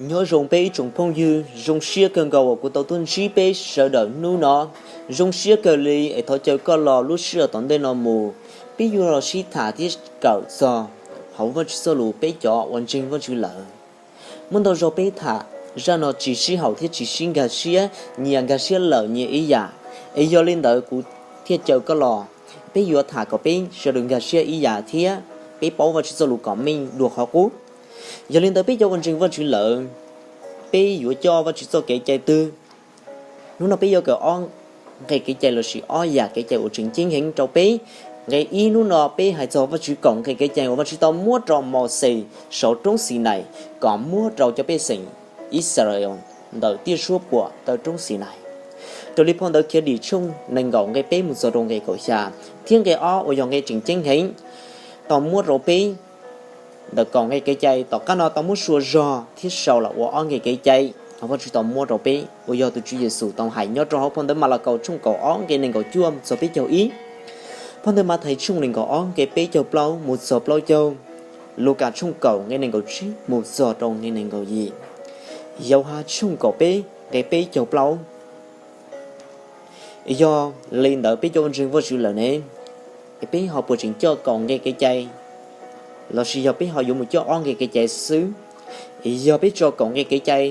Nyob zoo peb ib tsoom phooj ywg, zoo siab kawg nkaus uas kuv tau tuaj ntsib peb sawv daws hnub no. Zoo siab kawg li es thov caw koj los lub sij hawm tom ntej no mus, peb yuav los sib tham thiab kawm txog hauv Vajtswv txoj lus peb cov uas ntseeg Vajtswv lawm. Muaj ntau zaus peb tham, zaj no tsis sib haum thiab tsis sib nkag siab, nyias nkag siab lawm nyias ib yam. Es yog li ntawd kuv thiaj caw koj los, peb yuav tham kom peb sawv daws nkag siab ib yam thiab peb paub Vajtswv txoj lus kom meej dua qhov qub. Yog li ntawd peb cov uas ntseeg Vajtswv lawm, peb yuav coj Vajtswv txoj kev cai twg? Hnub no peb yuav kawm ob nqe kev cai lossis ob yam kev cai uas tseem ceeb heev rau peb. Nqe ib, hnub no peb hais txog Vajtswv kaum nqe kev cai uas Vajtswv tau muab rau Mauxes saum roob Xinais kom muab rau cov pej xeem Yixalayees ntawm tiaj suab puam taw roob Xinais. Raws li phau ntawv Khiavdim tshooj nees nkaum nqe peb mus txog rau nqe kaum xya, thiab nqe ob uas yog nqe tseem ceeb heev tau muab rau peb ntawm kaum nqe kev cai, tom qab no tau muab sua zog thiab sau los ua ob nqe kev cai uas Vajtswv tau muab rau peb uas yog tus Tswv Yexus tau hais nyob rau hauv phau ntawv Malakaus tshooj kaum ob nqe nees nkaum cuaj mus txog peb caug ib, phau ntawv Mathais tshooj nees nkaum ob nqe peb caug plaub mus txog plaub caug, Lukas tshooj kaum nqe nees nkaum tsib mus txog rau nqe nees nkaum yim, Yauhas tshooj kaum peb nqe peb caug plaub. Yog li ntawd peb cov uas ntseeg Vajtswv lawm ne, peb ho puas tseem coj kaum nqe kev cai, lossis yog peb ho yuav mus coj ob nqe kev cai xwb? Yog peb tso kaum nqe kev cai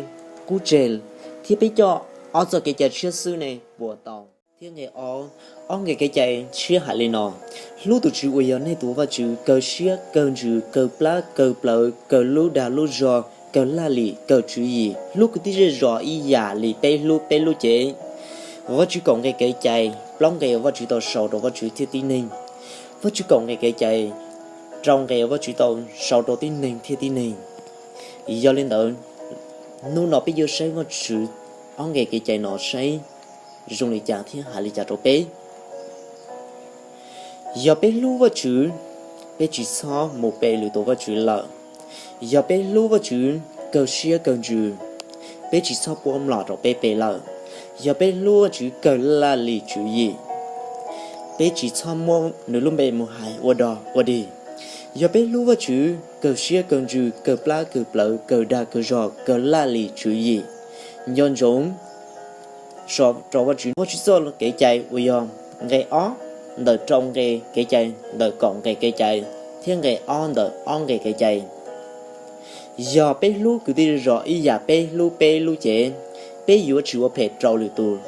qub tseg thiab peb coj ob txoj kev cai tshiab xwb ne puas tau? Thiab nqe ob, ob nqe kev cai tshiab hais li no: Hlub tus Tswv uas yog nej tus Vajtswv kawg siab kawg ntsws kawg plab kawg plawv kawg lub dag lub zog kawg laj lim kawg tswv yim, hlub kwv tij zej zos ib yam li peb hlub peb lub cev. Vajtswv kaum nqe kev cai, plaub nqe uas Vajtswv tau sau rau Vajtswv thiab tib neeg. Vajtswv kaum nqe kev cai, rau nqe uas Vajtswv tau sau rau tib neeg thiab tib neeg. Yog li ntawd, hnub no peb yuav saib Vajtswv ob nqe kev cai no saib zoo li cas thiab hais li cas rau peb. Yog peb hlub Vajtswv, peb tsis txhob mus pe lwm tus vaj tswv lawm. Yog peb hlub Vajtswv kawg siab kawg ntsws, peb tsis txhob puab mlom rau peb pe lawm. Yog peb hlub Vajtswv kawg laj lim tswv yim, peb tsis txhob muab nws lub npe mus hais ua dog ua dig. Yog peb hlub Vajtswv kawg siab kawg ntsws kawg plab kawg plawv kawg dag kawg zog kawg laj lim tswv yim, nco ntsoov so rau Vajtswv, Vajtswv txoj kev cai uas yog nqe ob ntawm rau nqe kev cai ntawm kaum nqe kev cai, thiab nqe ob ntawm ob nqe kev cai. Yog peb hlub kwv tij zej zos ib yam peb hlub peb lub cev, peb yuav tsis ua phem rau lwm tus.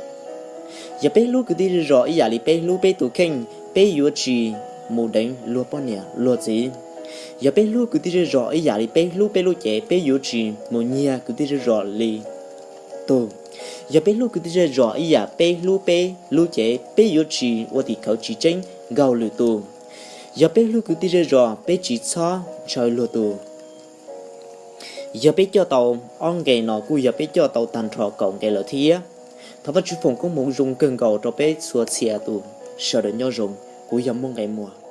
Yog peb hlub kwv tij zej zos ib yam li peb hlub peb tus kheej, peb yuav tsis mus deev luag poj niam luag txiv. Yog peb hlub kwv tij zej zos ib yam li peb hlub peb lub cev, peb yuav tsis mus nyiag kwv tij zej zos li tug. Yog peb hlub kwv tij zej zos ib yam peb hlub peb lub cev, peb yuav tsis ua tim khawv tsis tseeb nkaug lwm tus. Yog peb hlub kwv tij zej zos, peb tsis txhob ntshaw luag tus. Yog peb coj tau ob nqe no kuj yog peb coj tau tag nrho kaum nqe lawm thiab. Thov Vajtswv foom koob hmoov zoo kawg nkaus rau peb txhua txhia tus sawv daws nyob zoo. Kuv yog Muaj Nqe Muas.